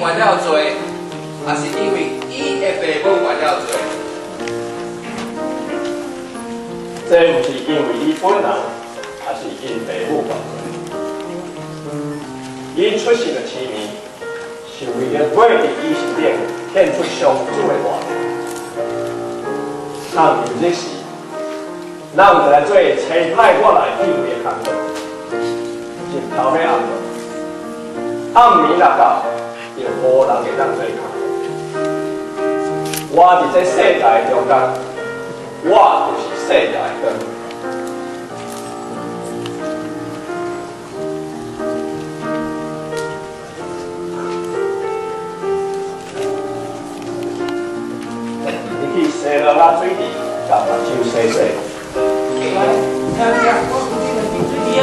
犯了罪，抑是因為伊的父母犯了罪？這毋是因為伊本人，抑是𪜶父母犯罪。伊出世的起名，是為了過佇伊身頂顯出上主的大能。當今日時，咱就來做差派我來彼位的工作。日頭欲暗落，暗暝若到，就無人會當做工。我佇這世界的中間，我就是世界的光。你去西羅亞水池，共目睭洗洗。來，聽聽，我有這兩瓶水池啊。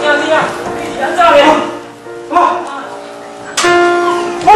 兄弟啊，你是按怎咧？啊！哦！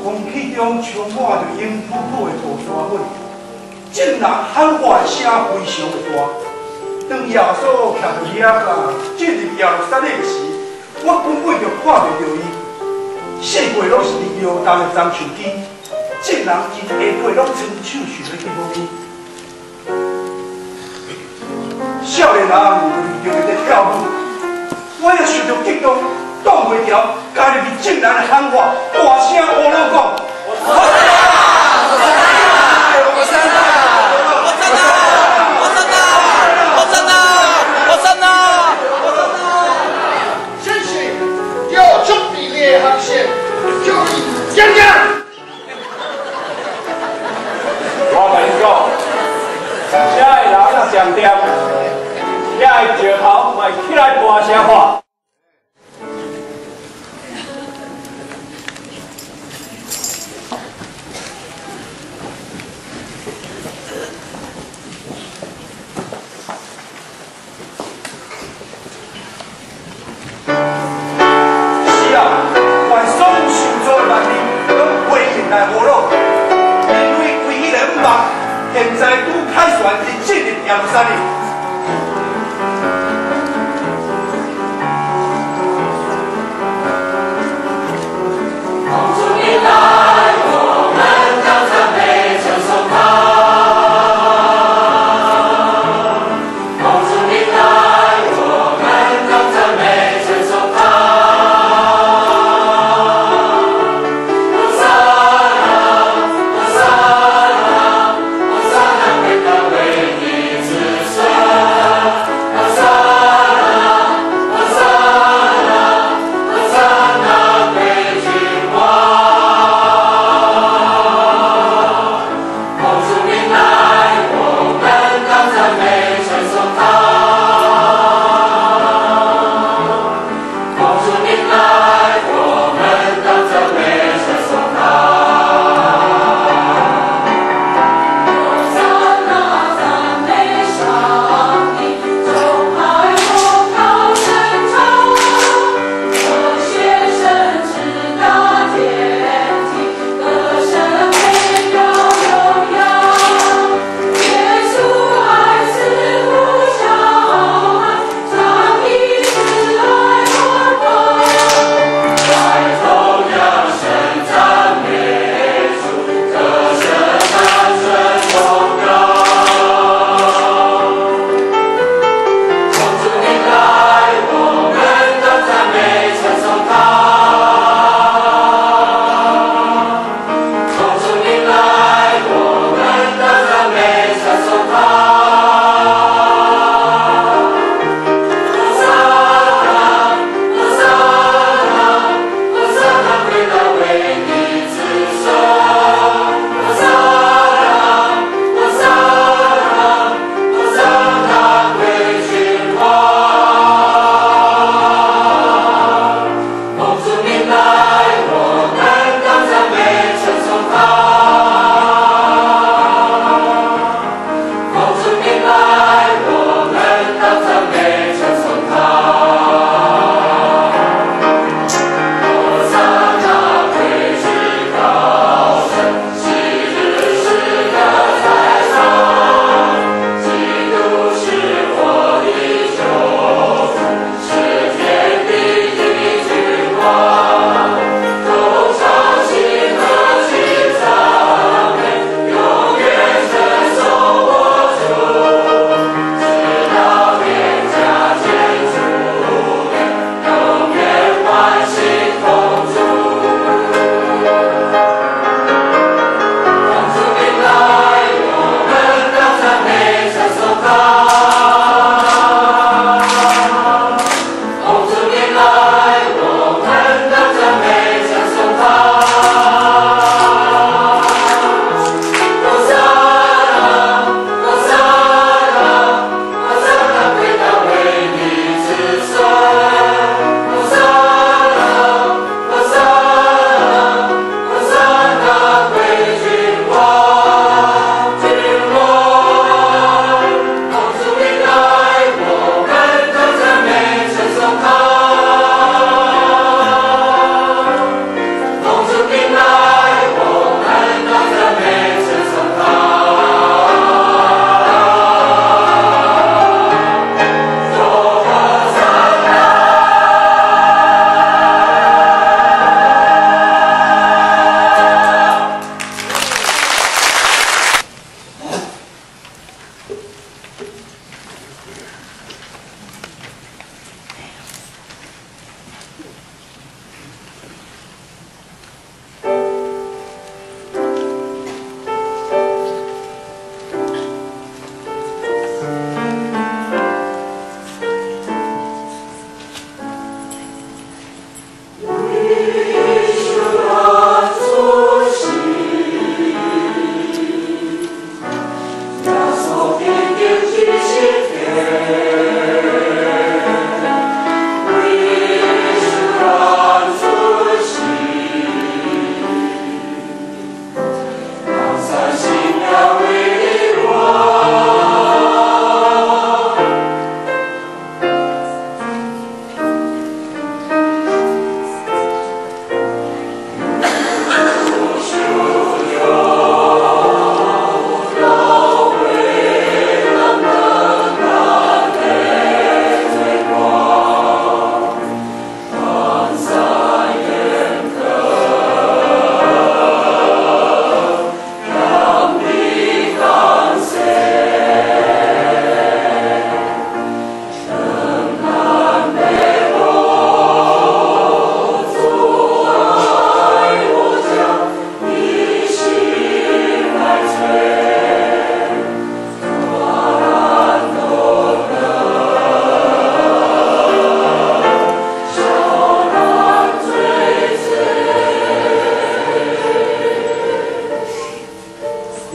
空氣中充滿著香噴噴的塗山粉，眾人喊話的聲非常的大。當耶穌騎著馬仔進入耶路撒冷時，我根本就看袂著伊。四界攏是搖動的樟樹枝，眾人真下迫，攏伸手想欲去摸伊。少年人圍著伊咧跳舞，我也受著激動，擋袂牢，加入去眾人的喊話，大聲呼嚕講：和散那！和散那！和散那！和散那！和散那！和散那！先生，叫出地的学生，叫伊讲讲。我共你講，遮的人若恬恬，遐的石頭嘛會起來大聲喊。是啊，願所有受造的萬民攏歸榮來呵咾，因為為彼个五目，現在拄凱旋已進入耶路撒冷。主你來，我們當讚美稱頌他。主你來，我們當讚美稱頌他。和散那，和散那，和散那歸大衛的子孫。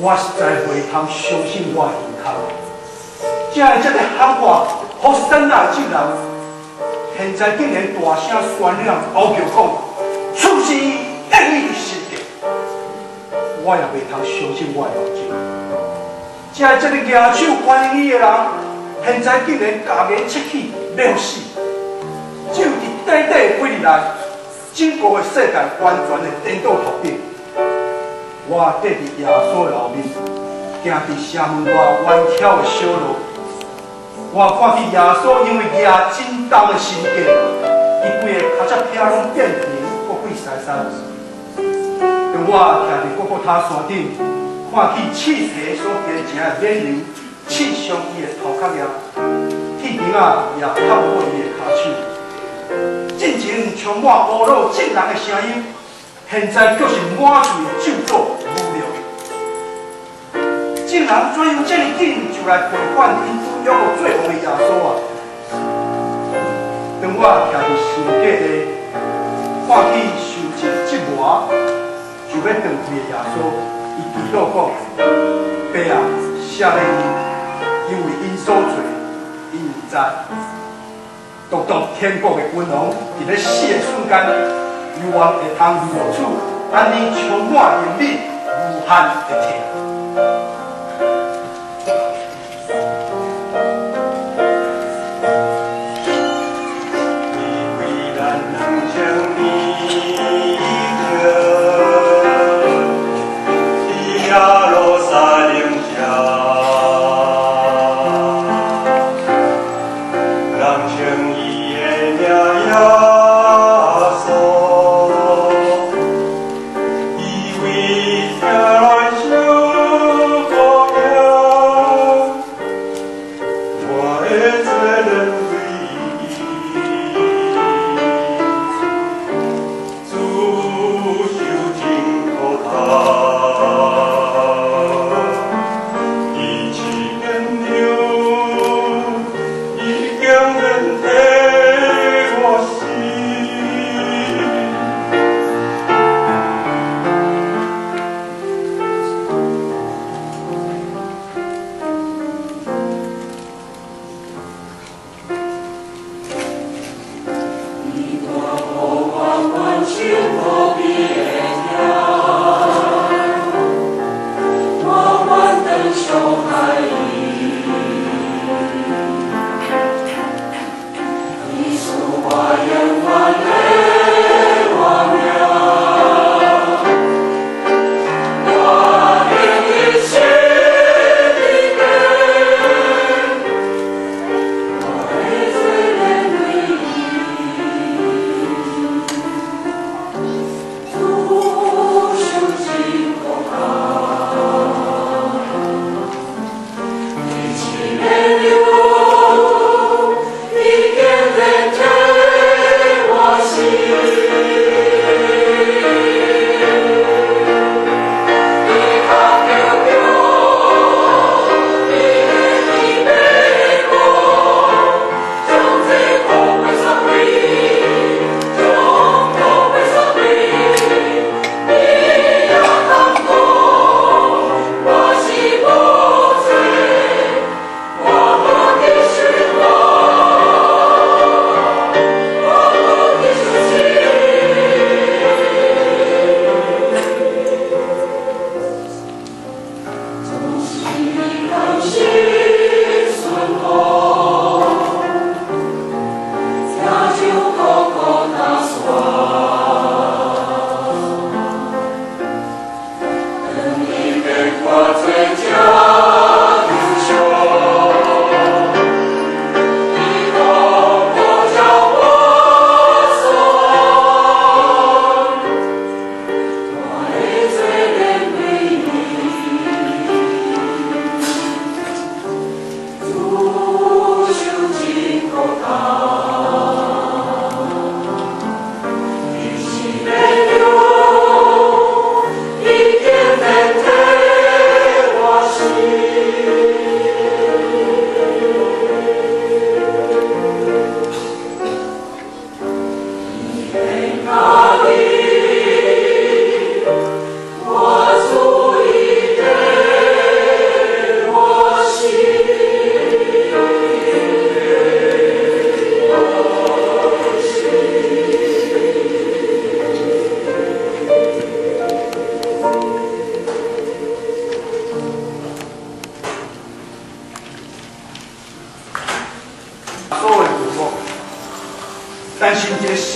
我實在袂通相信我的耳孔，才會這个喊話，予山那的眾人，現在竟然大聲宣揚，嗷叫講，處死伊，釘伊十字架。我也袂通相信我的目睭，才會這个舉手歡迎伊的人，現在竟然咬牙切齒要死。只有佇短短的幾日內，整個的世界完全的顛倒頭頂。我趴佇耶穌的後面，行佇城門外彎曲的小路。我看見耶穌因為舉真重的身架，伊規个跤脊癖攏變形，閣鬼塞塞。當我徛佇各各他山頂，看見刺蛇所加成的冕旒刺傷伊的頭殼爾，鐵釘仔也插過伊的跤手。進前充滿侮辱眾人的聲音，現在卻是滿嘴的咒詛侮辱。眾人怎樣這麼緊就來陪伴𪜶主約做王的耶穌啊？當我徛佇神架下，看見受盡折磨就欲斷氣的耶穌，伊祈禱講：爸啊，赦免𪜶，因為𪜶所做，𪜶毋知。獨獨天國的君王，佇咧死的瞬間，猶原會通如此按呢充滿憐憫、無限的疼。伊為疼來受。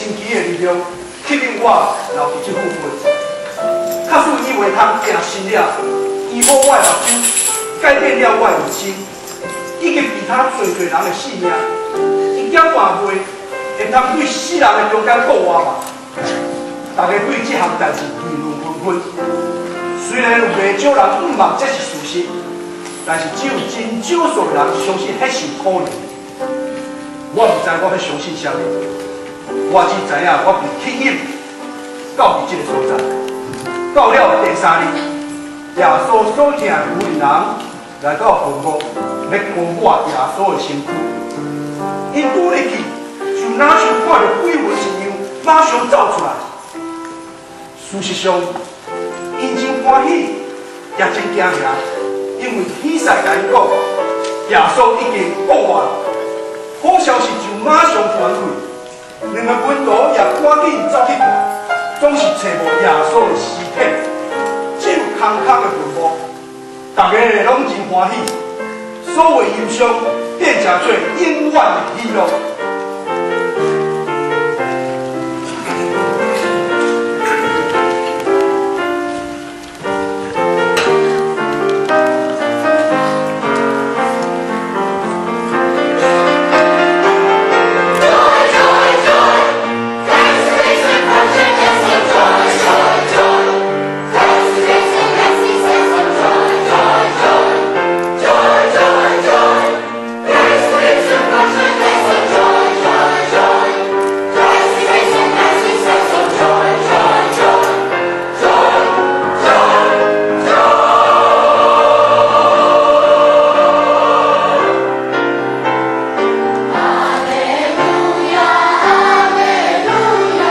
神奇的力量吸引我留佇這附近。假使伊會通行神了，醫好我的目睭，改變了我的人生，以及其他濟濟人的性命，一點半袂會通對死人的中間復活吧？大家對這項代誌議論紛紛。雖然有袂少人毋望這是事實，但是只有真少數的人相信彼是有可能的。我毋知我欲相信啥物，我只知影我被吸引到佇這个所在。到了第三日，耶穌所疼的婦人來到墳墓，欲膏抹耶穌的身軀。𪜶拄入去，就若像看著鬼魂一樣，馬上走出來。事實上，𪜶真歡喜，也真驚嚇，因為天使共𪜶講，耶穌已經復活了。好消息就馬上傳開，兩個門徒也趕緊走去看，總是揣無耶穌的屍體，只有空空的墳墓。大家攏真歡喜，所有憂傷變成做永遠的喜樂。哈利路亞，哈利路亞，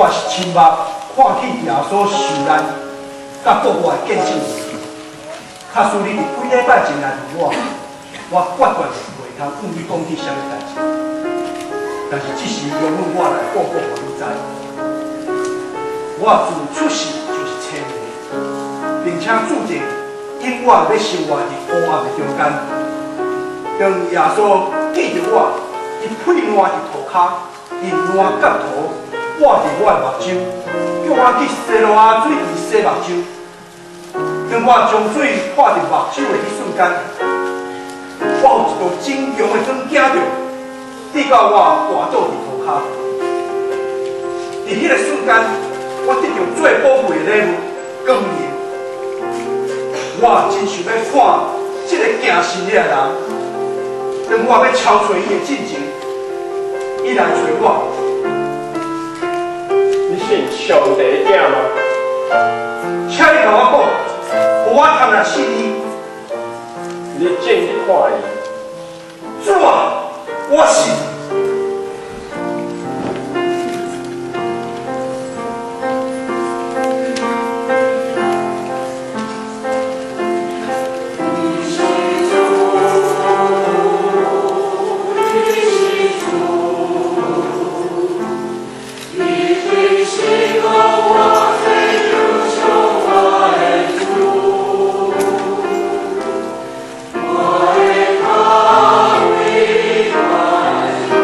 我是親目看見耶穌受難，佮復活的見證人。假使你佇幾禮拜前來問我，我決斷袂通向你講起啥物代誌。但是這時容許我來報告予你知，我自出世就是青盲，並且注定永遠欲生活佇黑暗的中間。當耶穌見著我，伊屁爛佇塗跤，用爛佮塗抹佇我的目睭，叫我去西羅亞水池洗目睭。當我將水潑佇目睭的彼瞬間，我有一道真強的光驚著，直到我跌倒佇塗跤。佇彼個瞬間，我得著最寶貴的禮物——光明。我真想欲看這个行神蹟的人。當我欲敲揣伊的進前，伊來揣我。你信上帝的囝嗎？請你共我講，予我通來信伊。你正咧看伊。主啊，我信。我的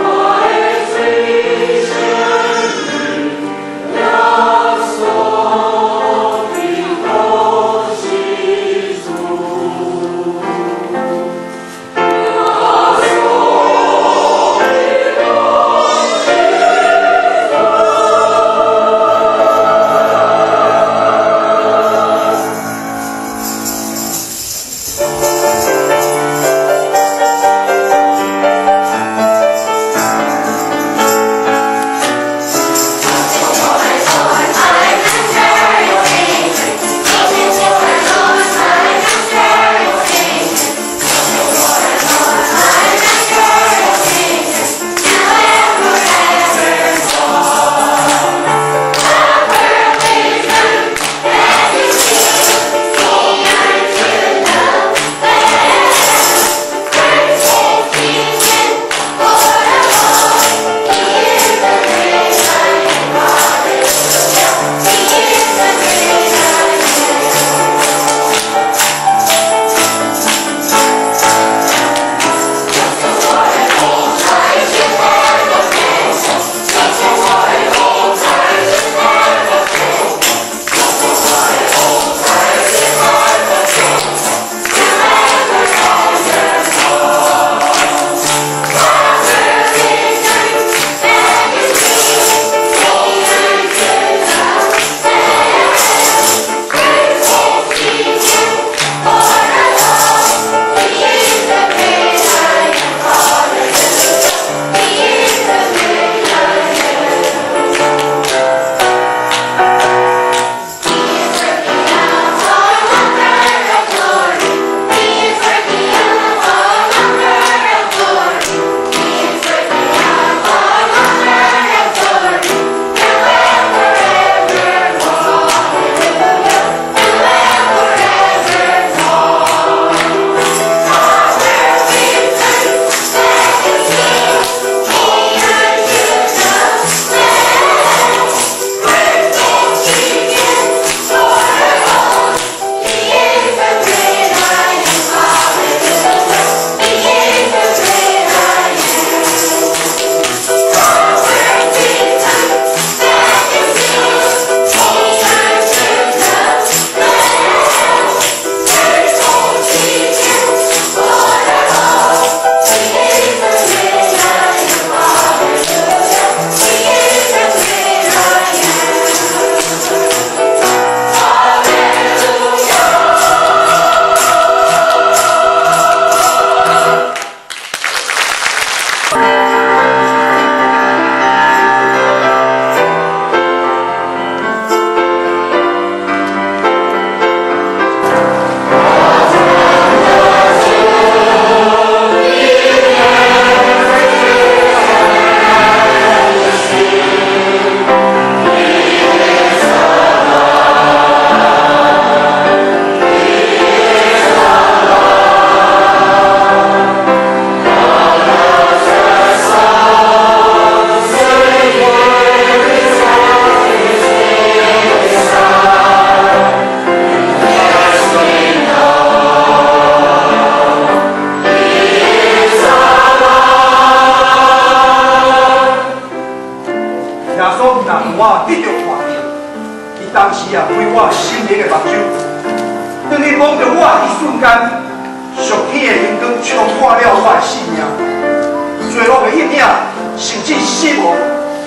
死亡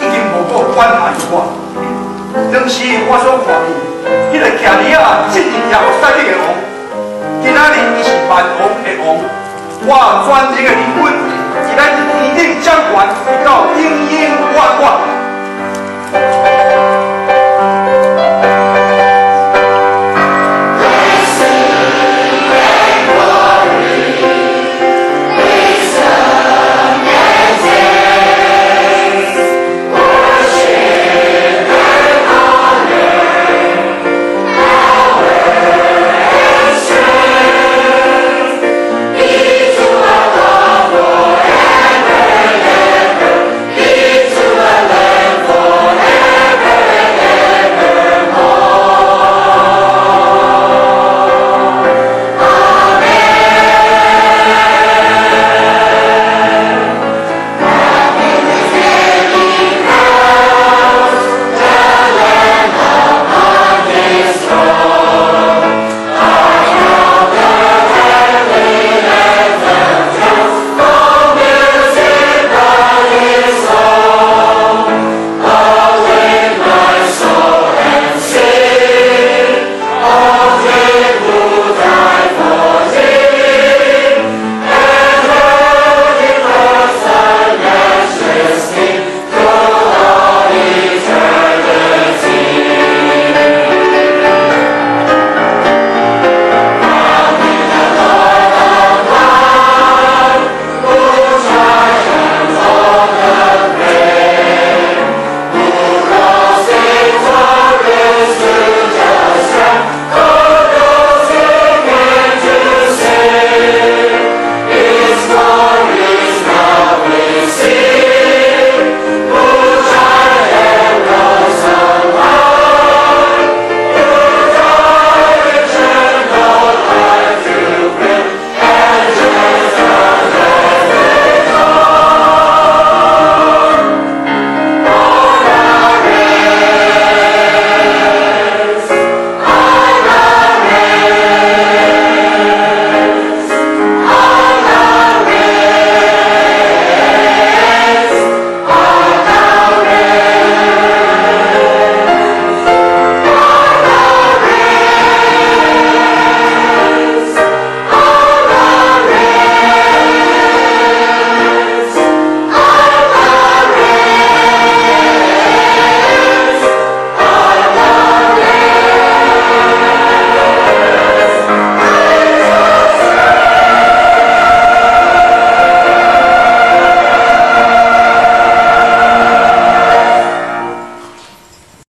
已經無閣管轄於我。當時我所看見，彼個騎驢仔進入耶路撒冷的王，今仔日伊是萬王的王，我全能的靈魂，佇咱天頂掌權，直到永永遠遠。